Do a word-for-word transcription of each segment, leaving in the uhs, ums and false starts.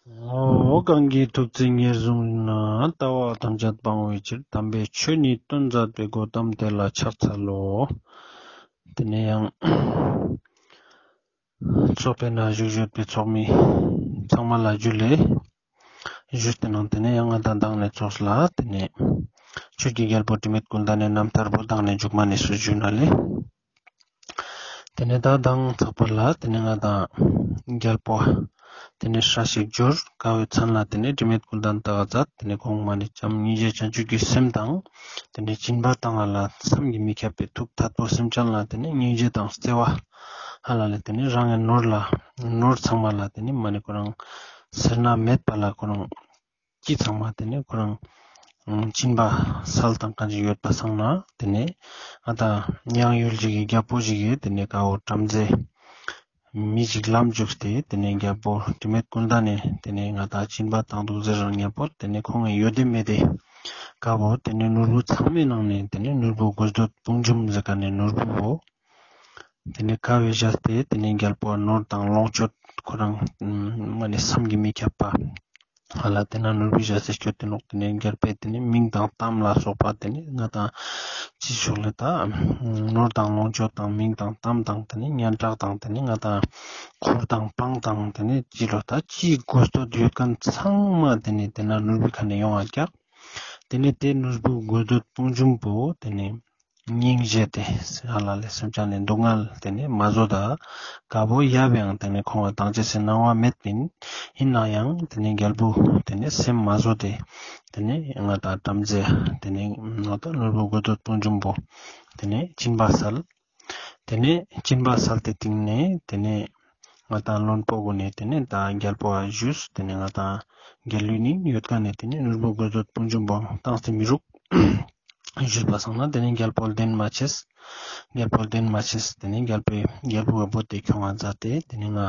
འོ། གང་གིས་ཐུགས་བརྩེ་ཉེར་བཟུང་ན། ལྟ་བ་ཐམས་ཅད་སྤང་བའི་ཕྱིར། དམ་པའི་ཆོས་ཉིད་སྟོན་མཛད་པའི། གོའུ་ཏམ་དེ་ལ་ཕྱག་འཚལ་ལོ། དེ་ནས་ཡང་ཚོགས་པའི་ནང་བཞུགས་ཡོད་པའི་ཚོགས་མི་ཚང་མ་ལ་ཇུ་ལེ་ཞུས་ཏེ་ནང་། དེ་ནས་ཡང་ང་དང་མདང་ནས་ཚོགས་ལ་དེ་ནས་ཆོས་ཀྱི་རྒྱལ་པོ་དྲི་མེད་ཀུན་ལྡན་ནི་རྣམ་ཐར་པོ་མདང་ནས་མཇུག་མ་ནས་སུ་ཞུས་ན་ལེ། དེ་ནས་ད་མདང་ཚག་པ་ལ་དེ་ནས་ང་དང་རྒྱལ་པོ་དེ་ནས་སྲས་ཤིག་འབྱོར་དཀའ་བའི་མཚན་ལ་དེ་ནས་དྲི་མེད་ཀུན་ལྡན་ལྟ་བ་མཛད། དེ་ནས་ཁོང་མ་ནས་བྱམས་སྙིང་རྗེ་བྱང་ཆུབ་ཀྱི་སེམས་དང་དེ་ནས་སྦྱིན་པ་བཏང་བ་ལ་བསམ་གྱིས་མི་ཁྱབ་པའི་ཐུགས་ཐད་པོ་སེམས་ཅན་ལ་དེ་ནས་སྙིང་རྗེ་དང་བརྩེ་བ་ཧ་ལ་ལས་དེ་ནས་རང་གི་ནོར་ལ་ནོར་ཚང་མ་ལ་དེ་ནས་མ་ནས་ཁོ་རང་སེར་སྣ་མེད་པ་ལ་ཁོ་རང་ཅི་ཚང་མ་དེ་ནས་ཁོ་རང་ཨ་སྦྱིན་པ་སལ་དང་གང་ཅི་ཡོད་པ་སང་ན་དེ་ནས་ང་དང་ཡང་ཡུལ་ཞིག་གི་རྒྱལ་པོ་ཞིག་གི་དེ་ནས་ཀ་བོ་བྲམ་ཟེ་མི་ཞིག་ལམ་འཇུག་སྟེ་དེ་ནས་རྒྱལ་པོ་དྲི་མེད་ཀུན་ལྡན་ནས་དེ་ནས་ང་དང་སྦྱིན་པ་བཏང་འདུག་ཟེར་རང་ཉམ་པོ་དེ་ནས་ཁོང་གི་ཡོད་དེ་མེད་དེ་ཀ་བོ་དེ་ནས་ནོར་བུ་ཚང་མའི་ནང་ནས་དེ་ནས་ནོར་བུ་དགོས་འདོད་དཔུང་འཇོམས་ཟེར་ཁན་ནི་ནོར་བུ་བོ། དེ་ནས་ཀ་བོའི་བཞག་སྟེ་དེ་ནས་རྒྱལ་པོ་ནོར་དང་ལོངས་སྤྱོད་ཁོ་རང་མ་ནས་བསམ་གྱིས་མི་ཁྱབ་པ་ཧ་ལ་དེ་ན་ནོར་བུའི་བཞག་སྟེ་སྤྱོད་དེ་ནོག། དེ་ནས་རྒྱལ་པོའི་དེ་ནས་མིང་དང་གཏམ་ལ་སོགས་པ་དེ་ནས་ང་དང་ཅི་ཕྱོགས་ལས་ད་ནོར་དང་ལོངས་སྤྱོད་དང་མིང་དང་གཏམ་དང་དེ་ནས་སྙན་གྲགས་དང་དེ་ནས་ང་དང་འཁོར་དང་འབངས་དང་དེ་ནས་ཅི་ལོ་ད་ཅི་དགོས་འདོད་ཡོད་ཁན་ཚང་མ་དེ་ནས་དེ་ན་ནོར་བུའི་ཁ་ནས་ཡོང་བ་རྒྱག། དེ་ནས་དེ་ནོར་བུ་དགོས་འདོད་དཔུང་འཇོམས་པོ་དེ་ནས་སྙིང་རྗེ་དེ་ཧ་ལ་ལས་སེམས་ཅན་ནི་སྡུག་བསྔལ་དེ་ནས་མ་བཟོད་ད་ཀ་བོ་ཡབ་ཡང་དེ་ནས་ཁོང་ལ་ཏང་ཅེས་སི་སྣང་བ་མེད་པིན། ཡིན་ན་ཡང་དེ་ནས་རྒྱལ་པོ་དེ་ནས་སེམས་མ་བཟོད་དེ་དེ་ནས་ང་དང་བྲམ་ཟེ་དེ་ནས་ང་དང་ནོར་བུ་དགོས་འདོད་དཔུང་འཇོམས་པོ་དེ་ནས་སྦྱིན་པ་སལ། དེ་ནས་སྦྱིན་པ་སལ་ཏེ་སྟིང་ནས་དེ་ནས་ང་དང་བློན་པོ་གུན་ནས་དེ་ནས་ད་རྒྱལ་པོ་ཨ་ཞུས་དེ་ནས་ང་དང་རྒྱལ་བློན་ནི་ཡོད་ཁན་ནས་དེ་ནས་ནོར་བུ་དགོས་འདོད་དཔུང་འཇོམས་པོ་ཏང་སྟེ་མི་རུག་ཞུས་པ་སང་ན་དེ་ནས་རྒྱལ་པོ་ལྡན་མ་ཆེས། རྒྱལ་པོ་ལྡན་མ་ཆེས། དེ་ནས་རྒྱལ་པོའི་རྒྱལ་པོ་བ་བོ་དེ་ཁྱོང་ང་མཛད་དེ་དེ་ནས་ང་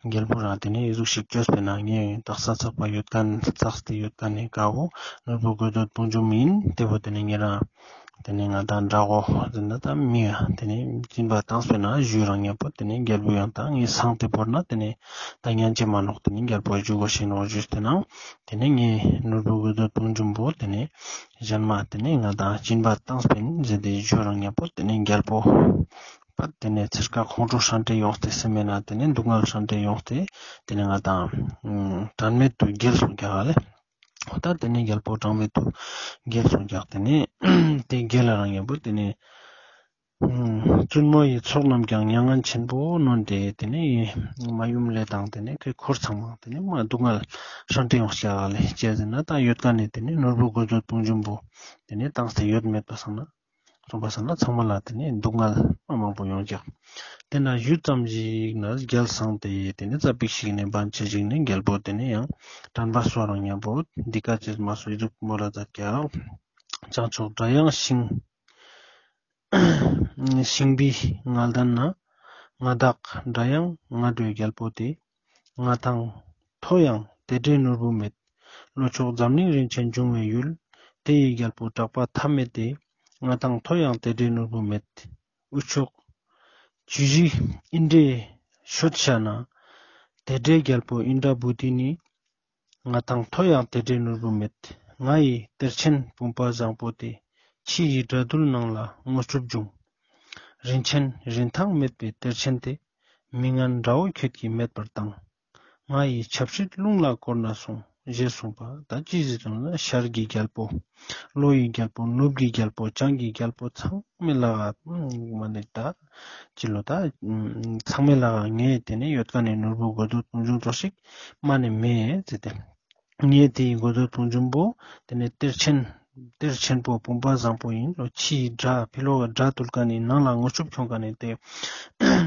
རྒྱལ་པོ་རང་དེ་ནས་ཨི་ཟུག་ཞིག་བཅོས་པས་ན་ངས་དག་ས་ཚག་པ་ཡོད་ཁན་ཚགས་ཏེ་ཡོད་ཁན་ནས་ཀ་བོ་ནོར་བུ་དགོས་འདོད་དཔུང་འཇོམས་ཡིན། དེ་བོ་དེ་ནས་ངེད་རང་དེ་ནས་ང་དང་འདྲ་གོ་ཟེར་ན་ད་མི་ཡ་དེ་ནས་སྦྱིན་པ་ཏང་སྤེ་ན་ཞུ་རང་ཉམ་པོ་དེ་ནས་རྒྱལ་པོ་ཡང་ད་ངས་སང་དེ་བོར་ན་དེ་ནས་ད་ཉན་ཅེས་མ་ནོག། དེ་ནས་རྒྱལ་པོ་ཞུ་གོ་ཤེས་ནོག་ཞུས་ཏེ་ནང་དེ་ནས་ངས་ནོར་བུ་དགོས་འདོད་དཔུང་འཇོམས་པོ་དེ་ནས་གཞན་མ་དེ་ནས་ང་དང་སྦྱིན་པ་ཏང་སྤེ་ན་ཟེར་ཏེ་ཞུ་རང་ཉམ་པོ་དེ་ནས་རྒྱལ་པོ་པ་དེ་ནས་ཚེར་ཀ་ཁོང་ཁྲོ་ཧྲང་ཏེ་ཡོངས་ཏེ་སེམས་མེད་ན་དེ་ནས་སྡུག་བསྔལ་ཧྲང་ཏེ་ཡོངས་ཏེ་དེ་ནས་ང་དང་དྲན་མེད་དུ་འགྱེལ་སོང་རྒྱག་ལེ། འོ་ད་དེ་ནས་རྒྱལ་པོ་གྲངས་མེད་དུ་འགྱེལ་སོང་རྒྱག། དེ་ནས་དེ་འགྱེལ་ལ་རང་ཉམ་པོ་དེ་ནས་བཙུན་མོ་ཡི་ཚོགས་རྣམས་ཀྱང་མྱ་ངན་ཆེན་པོ་ནོན་ཏེ་དེ་ནས་མ་ཡུམ་ལས་དང་དེ་ནས་ཁོའི་འཁོར་ཚང་མ་དེ་ནས་མ་སྡུག་བསྔལ་ཧྲང་ཏེ་ཡོངས་རྒྱག་ལེ། ཅི་ཟེར་ན་ད་ཡོད་ཁན་ནས་དེ་ནས་ནོར་བུ་དགོས་འདོད་དཔུང་འཇོམས་པོ་དེ་ནས་ཏང་སྟེ་ཡོད་མེད་པ་སང་ན་སོང་པ་སང་ན་ཚང་མ་ལ་དེ་ནས་སྡུག་བསྔལ་མ་མང་པོ་ཡོང་རྒྱག། དེ་ན་ཡུད་ཙམ་ཞིག་ན་རྒྱལ་སངས་ཏེ་དེ་ནས་ཙ་པིག་ཞིག་ནས་བར་ཆད་ཞིག་ནས་རྒྱལ་པོ་དེ་ནས་ཡང་དྲན་པ་གསོ་རང་ཉམ་པོ་འདི་ཀ་ཅེས་མ་སོ་ཨི་ཟུག་མོལ་ལ་མཛད་རྒྱག། བྱང་ཕྱོགས་སྒྲ་དབྱངས་ཤིང་ཤིང་བི་ངད་ལྡན་ན། མངའ་བདག་སྒྲ་དབྱངས་སྔ་དྲོའི་རྒྱལ་པོ་དེ། མངའ་ཐང་མཐོ་ཡང་དེ་འདྲའི་ནོར་བུ་མེད། ལྷོ་ཕྱོགས་འཛམ་གླིང་རིན་ཆེན་འབྱུང་བའི་ཡུལ། དེ་ཡི་རྒྱལ་པོ་གྲགས་པ་ཐ་མེད་དེ། མངའ་ཐང་མཐོ་ཡང་དེ་འདྲའི་ནོར་བུ་མེད། དབུས་ཕྱོགས་ཇུ་རི་ཨིནྡྲའི་ཤོད་ཤ་ན། དེ་འདྲའི་རྒྱལ་པོ་ཨིནྡྲ་བྷུ་ཏི་ནི། མངའ་ཐང་མཐོ་ཡང་དེ་འདྲའི་ནོར་བུ་མེད། ང་ཡི་གཏེར་ཆེན་བུམ་པ་བཟང་པོ་དེ། ཕྱི་ཡི་དགྲ་འདུལ་ནང་ལ་དངོས་གྲུབ་འབྱུང་། རིན་ཆེན་རིན་ཐང་མེད་པའི་གཏེར་ཆེན་དེ། མི་ངན་དགྲ་བོ་ཁྱོད་ཀྱིས་མེད་པར་བཏང་། ང་ཡི་ཆབ་སྲིད་རླུང་ལ་བསྐོར་ན་སོང་ཞེས་གསུངས་པ། ད་ཅི་ཟེར་དུས་ན་ཤར་གྱི་རྒྱལ་པོ། ལྷོ་ཡི་རྒྱལ་པོ། ནུབ་ཀྱི་རྒྱལ་པོ། བྱང་གི་རྒྱལ་པོ་ཚང་མའི་ལག་མ་ནི་ད་ཅི་ལོ་ད་ཚང་མའི་ལག་ངས་དེ་ནས་ཡོད་ཁན་ནི་ནོར་བུ་དགོས་འདོད་དཔུང་འཇོམས་ཏོ་ཞིག་མ་ནི་མེད་ཟེར་ཏེ། ངས་དེ་ཡི་དགོས་འདོད་དཔུང་འཇོམས་པོ་དེ་ནས་གཏེར་ཆེན་གཏེར་ཆེན་པོ་བུམ་པ་བཟང་པོ་ཡིན་ལོ། ཕྱི་ཡི་དགྲ་ཕི་ལོག་གི་དགྲ་འདུལ་ཁན་ནི་ནང་ལ་དངོས་གྲུབ་ཁྱོང་ཁན་ནི་དེ་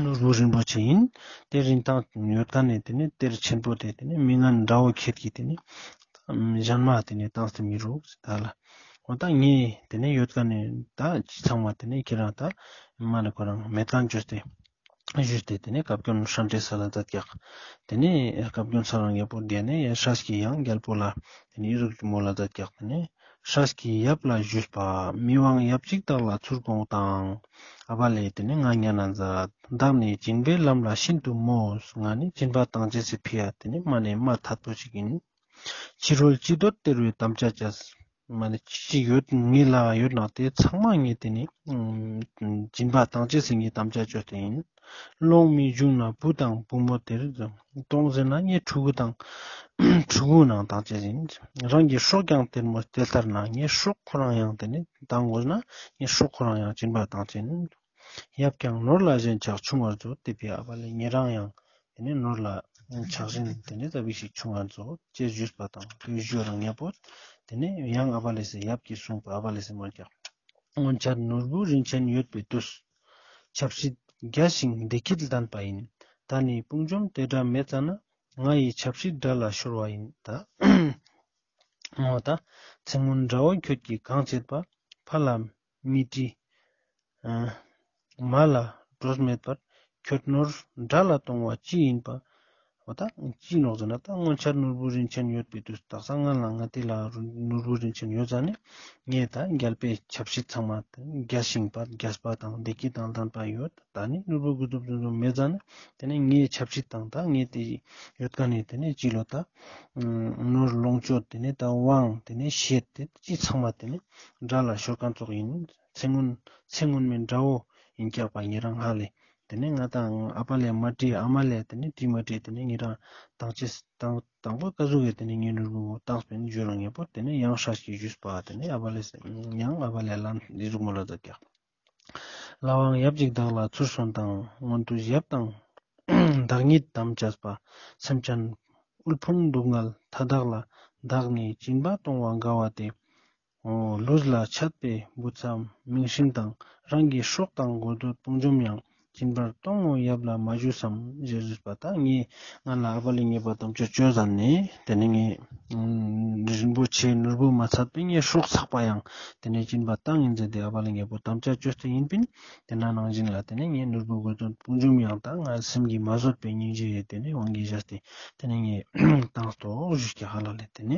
ནོར་བུ་རིན་པོ་ཆེ་ཡིན། དེ་རིན་ཐང་ཡོད་ཁན་ནི་དེ་ནས་གཏེར་ཆེན་པོ་དེ་དེ་ནས་མི་ངན་དགྲ་བོ་ཁྱེད་ཀྱིས་དེ་ནས་གཞན་མ་དེ་ནས་ཏང་སྟེ་མི་རུག་ཟེར་ད་ལ། འོ་ད་ངས་དེ་ནས་ཡོད་ཁན་ནི་ད་ཅི་ཚང་མ་དེ་ནས་ཁྱེད་རང་ད་མ་ནི་ཁོ་རང་མེད་ཁན་བཅོས་ཏེ་ཞུས་ཏེ་དེ་ནས་བཀའ་བཀྱོན་ཧྲན་ཏེ་སལ་ལ་མཛད་རྒྱག། དེ་ནས་བཀའ་བཀྱོན་སལ་རང་རྒྱལ་པོ་དེ་ནས་ཡང་སྲས་ཀྱིས་ཡང་རྒྱལ་པོ་ལ་དེ་ནས་ཨི་ཟུག་མོལ་ལ་མཛད་རྒྱག། དེ་ནས་ སྲས་ཀྱི་ཡབ་ལ་ཞུས་པ། མི་དབང་ཡབ་གཅིག་བདག་ལ་ཚུར་དགོངས་དང་། ཨ་བ་ལེ་དེ་ནེ་ང་ཉན་ན་མཛད། བདག་ནི་སྦྱིན་པའི་ལམ་ལ་ཤིན་ཏུ་མོས། ང་ནི་སྦྱིན་པ་བཏང་ཅེས་སི་ཕི་ཡ་དེ་ནེ་མ་ནེ་མ་ཐད་པོ་ཞིག་ཡིན། ཕྱི་རོལ་ཅི་འདོད་སྟེར་བའི་དམ་བཅའ་བཅས། མ་ནེ་ཅི་ཞིག་ཡོད་ངའི་ལ་ཡོད་ན་དེ་ཚང་མ་ངས་དེ་ནེ་ཨམ་སྦྱིན་པ་བཏང་ཅེས་སི་ངའི་དམ་བཅའ་བཅོས་ཏེ་ཡིན། སློང་མི་བྱུང་ན་བུ་དང་བུ་མོ་དེར་གཏོང་ཟེར་ན་ངས་ཕྲུ་གུ་དང་ཕྲུ་གུ་ནང་བཏང་ཅེས་ཡིན། རང་གི་སྲོག་ཀྱང་དེར་མོས། དེ་ལྟར་ན་ངའི་སྲོག་ཁོ་རང་ཡང་དེ་ནེ་བཏང་དགོས་ན་ངའི་སྲོག་ཁོ་རང་ཡང་སྦྱིན་པ་བཏང་ཅེས་ཡིན། ཡབ་ཀྱང་ནོར་ལ་ཞེན་ཆགས་ཆུང་བར་མཛོད། དེ་ཕི་ཡ་ཨ་བ་ལེ་ཉེ་རང་ཡང་དེ་ནེ་ནོར་ལ་ཆགས་ཞེན་དེ་ནེ་ཙ་པིག་ཞིག་ཆུང་བར་མཛོད་ཅེས་ཞུས་པ་དང་དེ་ཞུ་རང་ཉེ་པོ་དེ་ནེ་ཡང་ཨ་བ་ལེ་སི་ཡབ་ཀྱིས་གསུངས་པ་ཨ་བ་ལེ་སི་མར་ཀྱག་སྔོན་ཆད་ནོར་བུ་རིན་ཆེན་ཡོད་པའི་དུས། ཆབ་སྲིད་རྒྱས་ཤིང་བདེ་སྐྱིད་ལྡན་པ་ཡིན། ད་ནི་དཔུང་འཇོམས་དེ་འདྲ་མེད་ཙ་ན། ང་ཡི་ཆབ་སྲིད་དགྲ་ལ་ཤོར་བ་ཡིན་ད། འོ་ད། ཚེ་སྔོན་དགྲ་བོ་ཁྱོད་ཀྱིས་གང་བྱེད་པ། ཕ་ལ་མི་དྲི། ཨ་མ་ལ་གྲོས་མེད་པར། ཁྱོད་ནོར་དགྲ་ལ་གཏོང་བ་ཅི་ཡིན་པ། འོ་ད་ཅི་ནོག་ཟེར་ན་ད་སྔོན་ཆད་ནོར་བུ་རིན་ཆེན་ཡོད་པའི་དུས་དག་ས་ང་ལ་ང་དེ་ལ་ནོར་བུ་རིན་ཆེན་ཡོད་ཙ་ནེ་ངས་ད་རྒྱལ་པོའི་ཆབ་སྲིད་ཚང་མ་རྒྱས་ཤིང་པ་རྒྱས་པ་དང་བདེ་སྐྱིད་དང་ལྡན་པ་ཡོད། ད་ནི་ནོར་བུ་དགུ་སྟོབས་བཅུ་གསུམ་མེད་ཙ་ནེ་དེ་ནེ་ངའི་ཆབ་སྲིད་དང་ད་ངའི་དེ་ཡོད་ཀ་ནེ་དེ་ནེ་ཅི་ལོ་ད་ནོར་ལོངས་སྤྱོད་དེ་ནེ་ད་དབང་དེ་ནེ་ཤེད་དེ་ཅི་ཚང་མ་དེ་ནེ་དགྲ་ལ་ཤོར་ཁན་ཙོགས་ཡིན། ཚེ་སྔོན་ཚེ་སྔོན་མའི་དགྲ་བོ་ཡིན་ཀྱག་པ་ཉེ་རང་ཧ་ལེ། དེ་ནེ་ང་དང་ཨ་པ་ལེ་མ་དྲིས་ཨ་མ་ལེ་དེ་ནེ་དྲིས་མ་དྲིས་དེ་ནེ་ཉེ་རང་དང་ཅེས་དང་དང་པོ་ཀ་ཟུག་གི་དེ་ནེ་ངའི་ནོར་བུ་བོ་བཏང་སྤེན་ཞུ་རང་ཉེ་པོ་དེ་ནེ་ཡང་སྲས་ཀྱིས་ཞུས་པ་དེ་ནེ་ཨ་པ་ལེ་ཡང་ཨ་པ་ལེ་ལན་འདི་ཟུག་མོལ་ལ་མཛད་ཀྱག་ལྷ་དབང་ཡབ་གཅིག་བདག་ལ་ཚུར་གསོན་དང་། མངོན་མཐོ་ཡབ་དང་བདག་ཉིད་དམ་བཅས་པ། སེམས་ཅན་དབུལ་ཕོངས་སྡུག་བསྔལ་མཐའ་དག་ལ། བདག་ནི་སྦྱིན་པ་གཏོང་བ་དགའ་བ་སྟེ། འོ་ལུས་ལ་ཆད་པའི་བུ་ཚ་མིང་སྲིང་དང་། རང་གི་སྲོག་དང་དགོས་འདོད་དཔུང་འཇོམས་ཡང་། སྦྱིན་པར་གཏོང་ངོ་ཡབ་ལ་མ་ཞུས་སམ། ཞེས་ཞུས་པ་ད་ངས་ང་ལ་ཨ་པ་ལེ་ཉེ་པོ་དམ་བཅའ་བཅོས་ཟ་ནེ་དེ་ནེ་ངས་རིན་པོ་ཆེ་ནོར་བུ་མ་ཚད་པའི་ངའི་སྲོག་ཚགས་པ་ཡང་དེ་ནེ་སྦྱིན་པ་བཏང་ཡིན་ཟེར་ཏེ་ཨ་པ་ལེ་ཉེ་པོ་དམ་བཅའ་བཅོས་ཏེ་ཡིན་པིན། དེ་ན་ནང་བཞིན་ལ་དེ་ནེ་ངས་ནོར་བུ་དགོས་འདོད་དཔུང་འཇོམས་ཡང་ད་ང་སེམས་ཀྱིས་མ་བཟོད་པའི་སྙིང་རྗེ་ཡི་དེ་ནེ་དབང་གིས་བཞག་སྟེ་དེ་ནེ་ངས་བཏང་སྟོ་ཞུས་ཀྱག་ཧ་ལ་ལེ། དེ་ནེ་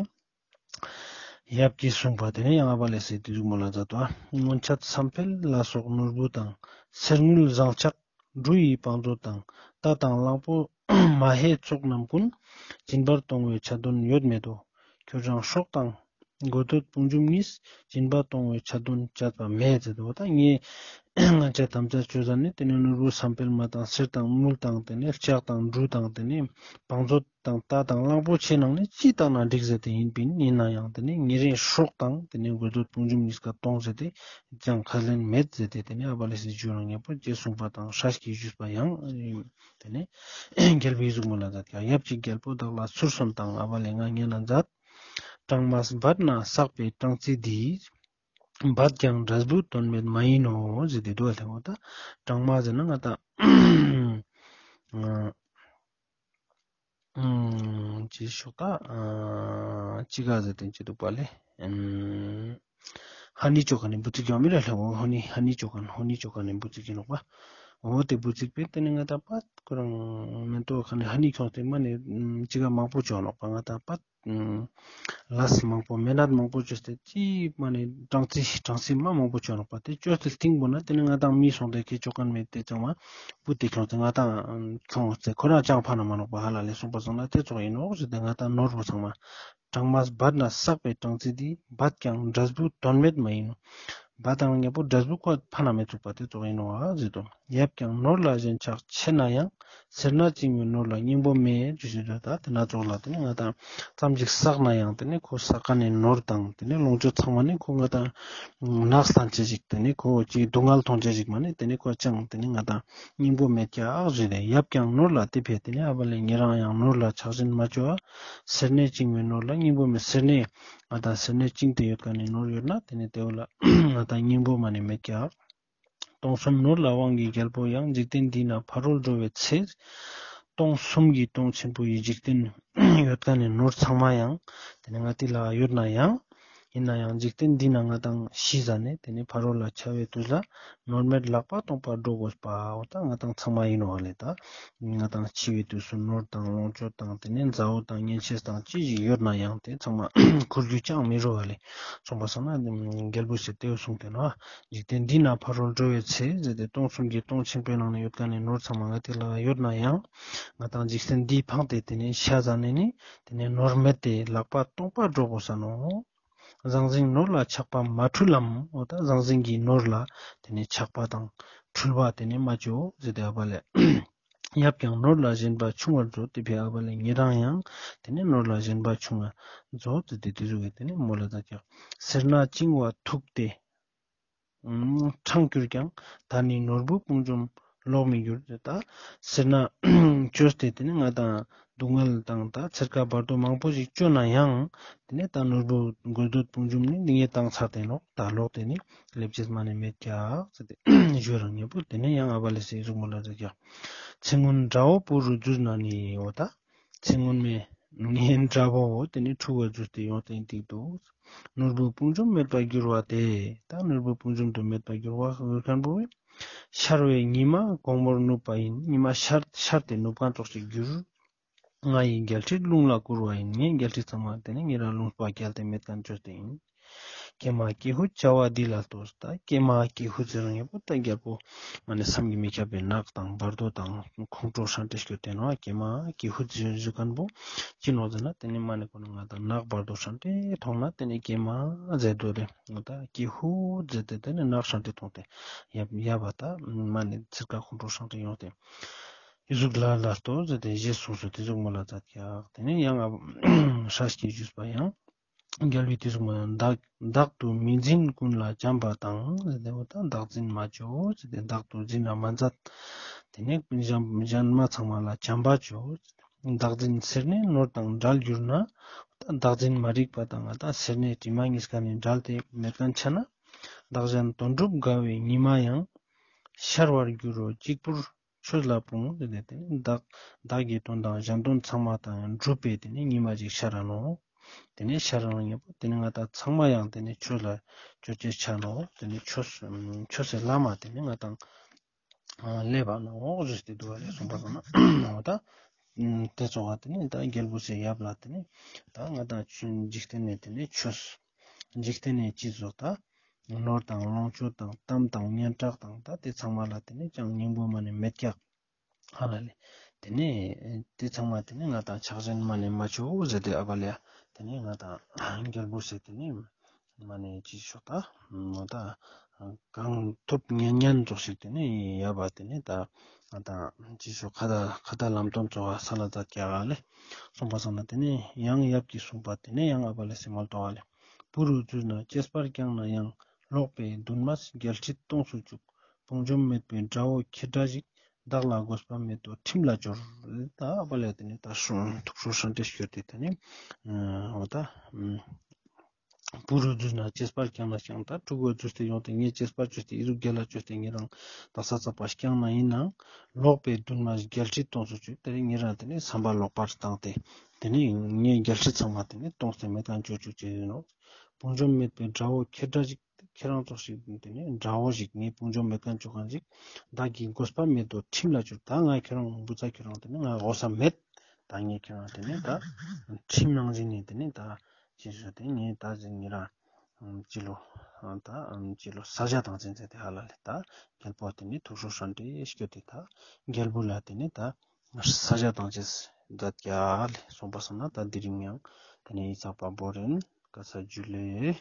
ཡབ་ཀྱིས་གསུངས་པ་དེ་ནེ་ཡང་ཨ་པ་ལེ་སི་དེ་ཟུག་མོལ་ལ་མཛད་དོ། སྔོན་ཆད་བསམ་འཕེལ་ལ་སོགས་ནོར་བུ་དང་། གསེར་དངུལ་ཟངས་ལྕགས་འབྲུ་ཡི་བང་མཛོད་དང་། རྟ་དང་གླང་པོ་མ་ཧེ་ཚོགས་རྣམས་ཀུན། སྦྱིན་པར་གཏོང་བའི་ཆ་དོན་ཡོད་མེད་དོ། ཁྱོད་རང་སྲོག་དང་དགོས་འདོད་དཔུང་འཇོམས་གཉིས། སྦྱིན་པ་གཏོང་བའི་ཆ་དོན་བཅད་པ་མེད་ཟེར་དོ། ད་ངས་ང་ཅག་དམ་བཅའ་བཅོས་ཟ་ནེ་དེ་ནེ་ནོར་བུ་བསམ་འཕེལ་མ་དང་གསེར་དང་དངུལ་དང་དེ་ནེ་ལྕགས་དང་འབྲུ་དང་དེ་ནེ་བང་མཛོད་དང་རྟ་དང་གླང་པོ་ཆེ་ནང་ནེ་ཅི་བཏང་ན་འགྲིག་ཟེར་ཏེ་ཡིན་པིན། ཡིན་ན་ཡང་དེ་ནེ་ཉེ་རིང་སྲོག་དང་དེ་ནེ་དགོས་འདོད་དཔུང་འཇོམས་གཉིས་ཀ་གཏོང་ཟེར་ཏེ་ཅང་ཁས་ལེན་མེད་ཟེར་ཏེ་དེ་ནེ་ཨ་པ་ལེ་སི་ཞུ་རང་ཉེ་པོ་ཅེས་གསུངས་པ་དང་སྲས་ཀྱིས་ཞུས་པ་ཡང་དེ་ནེ་རྒྱལ་པོའི་གཟུགས་མོ་ལ་མཛད་ཀྱག་ཡབ་ཀྱིས་རྒྱལ་པོ་བདག་ལ་ཚུར་གསོན་དང་ཨ་པ་ལེ་ང་ཉན་ན་མཛད། སྦྲང་མས་སྦད་ན་བསགས་པའི་སྦྲང་རྩི་འདི། འབད་ཀྱང་འབྲས་བུ་དོན་མེད་མ་ཡིན་ནོ་ཟེར་ཏེ་འདུག་ལེ། འོ་ད་སྦྲང་མ་ཟེར་ན་ང་ད་ཨ་ཅི་ཤོག་ད་ཨ་ཅི་ག་ཟེར་ཏེ་ཅི་འདུག་པ་ལེ། ཧ་ནི་ཅོ་ཁན་ནི་འབུ་ཙིག་ཡོང་མི་ར་ལེ། འོ་ཧ་ནི་ཧ་ནི་ཅོ་ཁན་ཧ་ནི་ཅོ་ཁན་ནི་འབུ་ཙིག་ཡིན་ནོག་པ། འོ་དེ་འབུ་ཙིག་པེ་དེ་ནེ་ང་ད་པད་ཁོ་རང་མེ་ཏོག་ཁན་ནི་ཧ་ནི་ཁྱོངས་ཏེ་མ་ནེ་ཅི་ག་མང་པོ་ཅོ་ནོག་པ། ང་ད་པད་ལས་མང་པོ་མེ་ནད་མང་པོ་ཅོས་ཏེ་ཅི་མ་ནེ་སྦྲང་རྩི་སྦྲང་རྩི་མ་མང་པོ་ཅོ་ནོག་པ། དེ་ཅོས་ཏེ་སྟིང་པོ་ན་དེ་ནེ་ང་དང་མི་སོང་སྟེ་ཁེ་ཅོ་ཁན་མེད་དེ་ཚང་མ་བུ་དེ་ཁྱོངས་ཏེ་ང་དང་ཁྱོངས་ཏེ་ཁོ་རང་ཅང་ཕན་མ་ནོག་པ། ཧ་ལ་ལེ་སོང་པ་སོང་ན་དེ་ཙོགས་ཡིན་ནོག་ཟེར་ཏེ་ང་དང་ནོར་བུ་ཚང་མ་སྦྲང་མས་སྦད་ན་བསགས་པའི་སྦྲང་རྩི་འདི། འབད་ཀྱང་འབྲས་བུ་དོན་མེད་མ་ཡིན་ནོ། འབད་དང་ཉེ་པོ་འབྲས་བུ་ཁོ་ཕན་མི་ཚུགས་པ་དེ་ཙོགས་ཡིན་ནོག་ཟེར་དོ། ཡབ་ཀྱང་ནོར་ལ་ཞེན་ཆགས་ཆེ་ན་ཡང་། སེར་སྣ་བཅིངས་པའི་ནོར་ལ་སྙིང་པོ་མེད། ཅི་ཞུ་དོ་ད་དེ་ན་ཙོགས་ལ་དེ་ནེ་ང་དང་ཙམ་ཞིག་བསགས་ན་ཡང་དེ་ནེ་ཁོ་བསགས་ཁན་ནི་ནོར་དང་དེ་ནེ་ལོངས་སྤྱོད་ཚང་མ་ནི་ཁོ་ང་དང་ནགས་ལྟན་ཅེས་ཞིག་དེ་ནེ་ཁོ་ཅིག་སྡུག་བསྔལ་ཐོང་ཅེས་ཞིག་མ་ནེ་དེ་ནེ་ཁོ་ཅང་དེ་ནེ་ང་དང་སྙིང་པོ་མེད་ཀྱག་ཟེར་ཏེ། ཡབ་ཀྱང་ནོར་ལ་དེ་ཕི་དེ་ནེ་ཨ་བ་ལེ་ཉེ་རང་ཡང་ནོར་ལ་ཆགས་ཞེན་མ་ཅོ་ཨ། སེར་སྣས་བཅིངས་པའི་ནོར་ལ་སྙིང་པོ་མེད། སེར་སྣས་ང་དང་སེར་སྣས་བཅིངས་ཏེ་ཡོད་ཁན་ནི་ནོར་ཡོད་ན་དེ་ནེ་དེ་བོ་ལ་ང་དང་སྙིང་པོ་མ་ནེ་མེད་ཀྱག། སྟོང་གསུམ་ནོར་ལ་དབང་གི་རྒྱལ་པོ་ཡང་། འཇིག་རྟེན་འདི་ན་ཕ་རོལ་འགྲོ་བའི་ཚེ། སྟོང་གསུམ་གྱི་སྟོང་ཆེན་པོ་ཡི་འཇིག་རྟེན་ཡོད་ཁན་ནི་ནོར་ཚང་མ་ཡང་དེ་ནེ་ང་དེ་ལ་ཡོད་ན་ཡང་ ཡིན་ན་ཡང་འཇིག་རྟེན་འདི་ན་ང་དང་ཤི་ཟ་ནེ་དེ་ནེ་ཕ་རོལ་ལ་འཆི་བའི་དུས་ལ་ནོར་མེད་ལག་པ་སྟོང་པར་འགྲོ་དགོས་པ་འོ་ད་ང་དང་ཚང་མ་ཡིན་ནོག་ལེ། ད་ང་དང་འཆི་བའི་དུས་སུ་ནོར་དང་ལོངས་སྤྱོད་དང་དེ་ནེ་མཛའ་བོ་དང་གཉེན་ཆས་དང་ཅི་ཞིག་ཡོད་ན་ཡང་དེ་ཚང་མ་ཁུར་རྒྱུ་ཅང་མི་རུང་བ་ལེ། སོང་པ་སང་ན་རྒྱལ་བུ་ཟེར་དེའུ་གསུངས་ཏེ་ནོག་འཇིག་རྟེན་འདི་ན་ཕ་རོལ་འགྲོ་བའི་ཚེ་ཟེར་ཏེ་སྟོང་གསུམ་གྱི་སྟོང་ཆེན་པོའི་ནང་ནེ་ཡོད་ཁན་ནི་ནོར་ཚང་མ་ང་དེ་ལ་ཡོད་ན་ཡང་ང་དང་འཇིག་རྟེན་འདི་ཕངས་ཏེ་དེ་ནེ་ཤ་ཟ་ནེ་ནི་དེ་ནེ་ནོར་མེད་དེ་ལག་པ་སྟོང་པ་འགྲོ་དགོས་ས་ནོག་ཟང་ཟིང་ནོར་ལ་ཆགས་པ་མ་འཁྲུལ་ལམ། འོ་ད་ཟང་ཟིང་གི་ནོར་ལ་དེ་ནེ་ཆགས་པ་དང་འཁྲུལ་བ་དེ་ནེ་མ་ཅོ་ཟེར་ཏེ་ཨ་བ་ལེ། ཡབ་ཀྱང་ནོར་ལ་ཞེན་པ་ཆུང་བར་མཛོད། དེ་ཕི་ཨ་བ་ལེ་ཉེ་རང་ཡང་དེ་ནེ་ནོར་ལ་ཞེན་པ་ཆུང་བར་མཛོད་ཟེར་ཏེ་དེ་ཟུག་གི་དེ་ནེ་མོལ་ལ་ད་ཀྱག་སེར་སྣ་བཅིང་བ་ཐུག་སྟེ། ཨུམ། ཕྲང་གྱུར་ཀྱང་ད་ནི་ནོར་བུ་དཔུང་འཇོམས་ལོག་མི་འགྱུར། ད་སེར་སྣ་ཅོས་ཏེ་དེ་ནེ་ང་དང་སྡུག་བསྔལ་དང་ད་ཚེར་ཁ་བར་དོ་མང་པོ་ཞིག་ཅོ་ན་ཡང་དེ་ནེ་ད་ནོར་བུ་དགོས་འདོད་དཔུང་འཇོམས་ནི་འདི་ངས་བཏང་ཚར་ཏེ་ནོག་ད་ལོག་སྟེ་ནི་ལེབ་ཅེས་མ་ནེ་མེད་ཀྱག་ཟེར་ཏེ་ཞུ་རང་ཉེ་པོ་དེ་ནེ་ཡང་ཨ་བ་ལེ་སི་ཟུག་མོལ་ལ་ཟེར་ཀྱག་ཚེ་སྔོན་དགྲ་བོ་བུ་རུ་བརྫུས་ན་ནི་འོ་ད། ཚེ་སྔོན་མའི་ངའི་དགྲ་བོ་བོ་དེ་ནི་ཕྲུ་གུ་བརྫུས་ཏེ་ཡོང་སྟེ་འདུག་ནོར་བུ་དཔུང་འཇོམས་མེད་པར་འགྱུར་བ་དེ། ད་ནོར་བུ་དཔུང་འཇོམས་དུ་མེད་པར་འགྱུར་བ་ཟེར་ཁན་བོ་ཤར་བའི་ཉི་མ་དགོང་མོར་ནུབ་པ་ཡིན། ཉི་མ་ཤར་ཤར་ཏེ་ནུབ་ཁན་ཙོགས་ཤིག་འགྱུར། ང་ཡི་རྒྱལ་སྲིད་རླུང་ལ་བསྐུར་བ་ཡིན། ངའི་རྒྱལ་སྲིད་ཚང་མ་དེ་ནི་ཉེ་རང་རླུང་པ་བསྐྱལ་ཏེ་མེད་ཁན་ཅོས་ཏེ་ཡིན། ཀྱེ་མ་ཀྱི་ཧུད་བྱ་བ་འདི་ལ་ལྟོས། ད་ཀྱེ་མ་ཀྱི་ཧུད་ཟེར་རང་ཡོད་པོ་ད་རྒྱལ་པོ་མ་ནེ་བསམ་གྱིས་མི་ཁྱབ་པའི་ནགས་དང་བར་དོ་དང་ཁོང་ཁྲོ་སྲན་ཏེ་སྐྱོད་དེ་ནོག་ཀྱེ་མ་ཀྱི་ཧུད་ཟེར་ཟེར་ཁན་བོ་ཅི་ནོག་ཟེར་ན་དེ་ནེ་མ་ནེ་ཁོ་ན་ང་དང་ནགས་བར་དོ་སྲན་ཏེ་མཐོང་ན་དེ་ནེ་ཀྱེ་མ་ཟེར་དོ་རེ། ད་ཀྱི་ཧུད་ཟེར་ཏེ་དེ་ནེ་ནགས་སྲན་ཏེ་མཐོང་སྟེ་ཡབ་ཡབ་བ་ད་མ་ནེ་ཚེར་ཁ་ཁོང་ཁྲོ་སྲན་ཏེ་ཡོང་སྟེ་ཡི་ཟུག་ལ་ལ་ལྟོས་ཟེར་ཏེ་ཞེས་གསུངས་སོ། དེ་ཟུག་མོལ་ལ་མཛད་ཀྱག་དེ་ནེ་ཡང་ཨ་སྲས་ཀྱིས་ཞུས་པ་ཡང་རྒྱལ་བུས་དེ་ཟུག་མ་བདག་བདག་ཏུ་མི་འཛིན་ཀུན་ལ་བྱམས་པ་དང་། ཟེར་ཏེ་འོ་ད་བདག་འཛིན་མ་ཅོ་ཟེར་ཏེ་བདག་ཏུ་འཛིན་ན་མ་མཛད། དེ་ནེ་གཞན་གཞན་མ་ཚང་མ་ལ་བྱམས་པ་ཅོ། བདག་འཛིན་སེར་སྣས་ནོར་དང་བྲལ་གྱུར་ན། ད་བདག་འཛིན་མ་རིག་པ་དང་ད་སེར་སྣས་དྲི་མ་གཉིས་ཀ་ནེ་བྲལ་ཏེ་མེད་ཁན་ཆ་ན། བདག་གཞན་དོན་གྲུབ་དགའ་བའི་ཉི་མ་ཡང་། ཤར་བར་འགྱུར་རོ་གཅིག་པུར་ཆོས་ལ་སྤོང་། དེ་ནེ་དེ་ནེ་བདག་བདག་གི་དོན་དང་གཞན་དོན་ཚང་མ་དང་འགྲུབ་པའི་དེ་ནེ་ཉི་མ་ཅིག་ཤར་ར་ནོག་དེ་ནེ་ཤར་ར་ནོག་ཉེ་པོ་དེ་ནེ་ང་དང་ཚང་མ་ཡང་དེ་ནེ་ཆོས་ལ་ཅོ་ཅེས་ཆ་ནོག་དེ་ནེ་ཆོས་ཆོས་སི་ལམ་དེ་ནེ་ང་དང་ལེབ་བ་ནོག་ཟེར་ཏེ་འདུག་པ་ལེ། གསུངས་པ་སང་ན་འོ་ད་དེ་ཙོགས་པ་དེ་ནེ་ད་རྒྱལ་བུ་ཟེར་ཡབ་ལ་དེ་ནེ་ད་ང་དང་འཇིག་རྟེན་ནེ་དེ་ནེ་ཆོས་འཇིག་རྟེན་ནེ་ཅི་ཙོགས་ད་ནོར་དང་ལོངས་སྤྱོད་དང་གཏམ་དང་སྙན་གྲགས་དང་ད་དེ་ཚང་མ་ལ་དེ་ནེ་ཅང་སྙིང་པོ་མ་ནེ་མེད་ཀྱག་ཧ་ལ་ལེ། དེ་ནེ་དེ་ཚང་མ་དེ་ནེ་ང་དང་ཆགས་ཞེན་མ་ནེ་མ་ཅོ་ཟེར་ཏེ་ཨ་བ་ལེ། དེ་ནེ་ང་དང་རྒྱལ་བུ་ཟེར་དེ་ནེ་མ་ནེ་ཅི་ཤོག་ད་མོ་ད་གང་ཐུབ་ཉན་ཉན་ཙོགས་ཤིག་དེ་ནེ་ཡབ་བ་དེ་ནེ་ད་ང་དང་ཅི་ཤོག་ཁ་ད་ཁ་ད་ལམ་སྟོན་ཙོགས་ས་ལ་ད་ཀྱག་ལེ། གསུངས་པ་སང་ན་དེ་ནེ་ཡང་ཡབ་ཀྱིས་གསུངས་པ་དེ་ནེ་ཡང་ཨ་བ་ལེ་སི་མོལ་ཏོག་ལེ། བུ་རུ་བརྫུས་ན་གཅེས་པར་བསྐྱངས་ན་ཡང་། ལོག་པའི་འདུན་མས་རྒྱལ་སྲིད་སྟོངས་སུ་བཅུག་དཔུང་འཇོམས་མེད་པའི་དགྲ་བོ་ཁྱེད་འདྲ་ཞིག་བདག་ལ་དགོས་པ་མེད་དོ་ཁྲིམས་ལ་སྦྱོར། ད་ཨ་བ་ལེ་དེ་ནེ་ད་སྲུང་ཐུགས་སྲོག་སྲན་ཏེ་སྐྱོད་དེ་དེ་ནེ་འོ་ད་བུ་རུ་བརྫུས་ན་གཅེས་པར་བསྐྱངས་ན་བསྐྱངས་ད་ཕྲུ་གུ་བརྫུས་ཏེ་ཡོང་སྟེ་ངས་གཅེས་པར་བཅོས་ཏེ་ཨི་ཟུག་རྒྱལ་ལ་བཅོས་ཏེ་ངེད་རང་དག་ས་ཚགས་པ་བསྐྱངས་ན་ཡིན་ནའང་ལོག་པའི་འདུན་མས་རྒྱལ་སྲིད་སྟོངས་སུ་བཅུག་དེ་ནེ་ངེད་རང་དེ་ནེ་བསམ་པ་ལོག་པར་བཏང་སྟེ་དེ་ནེ་ངའི་རྒྱལ་སྲིད་ཚང་མ་དེ་ནེ་སྟོངས་ཏེ་མེད་ཁན་ཅོ་བཅུག་ཅེས་ཡིན་ནོག་དཔུང་འཇོམས་མེད་པའི་དགྲ་བོ་ཁྱེད་འདྲ་ཞིག་ཁྱེད་རང་ཙོགས་ཤིག་དེ་ནེ་དགྲ་བོ་ཞིག་ངའི་དཔུང་འཇོམས་མེད་ཁན་ཅོ་ཁན་ཞིག་བདག་གི་དགོས་པ་མེད་དོ་ཁྲིམས་ལ་སྦྱོར། ད་ང་ཁྱེད་རང་བུ་ཚ་ཁྱེད་རང་དེ་ནེ་ང་འོ་ས་མེད། ད་ངས་ཁྱེད་རང་དེ་ནེ་ད་ཁྲིམས་ནང་བཞིན་ནི་དེ་ནེ་ད་ཅི་ཞུ་དེ་ངས་ད་ཟིན་ངེད་རང་ཅི་ལོ་ད་ཅི་ལོ་ས་ཆ་དང་ཅན་ཚེ་དེ་ཧ་ལ་ལེ། ད་རྒྱལ་པོ་དེ་ནེ་ཐུགས་སྲོག་སྲན་ཏེ་སྐྱོད་དེ་ད་རྒྱལ་བུ་ལ་དེ་ནེ་ད་ས་ཆ་དང་ཅན་མཛད་ཀྱག་ལེ། གསུངས་པ་སང་ན་ད་དེ་རིང་ཡང་དེ་ནེ་ཡི་ཚགས་པ་བོ་རིན་ཀ་ས་ཇུ་ལེ།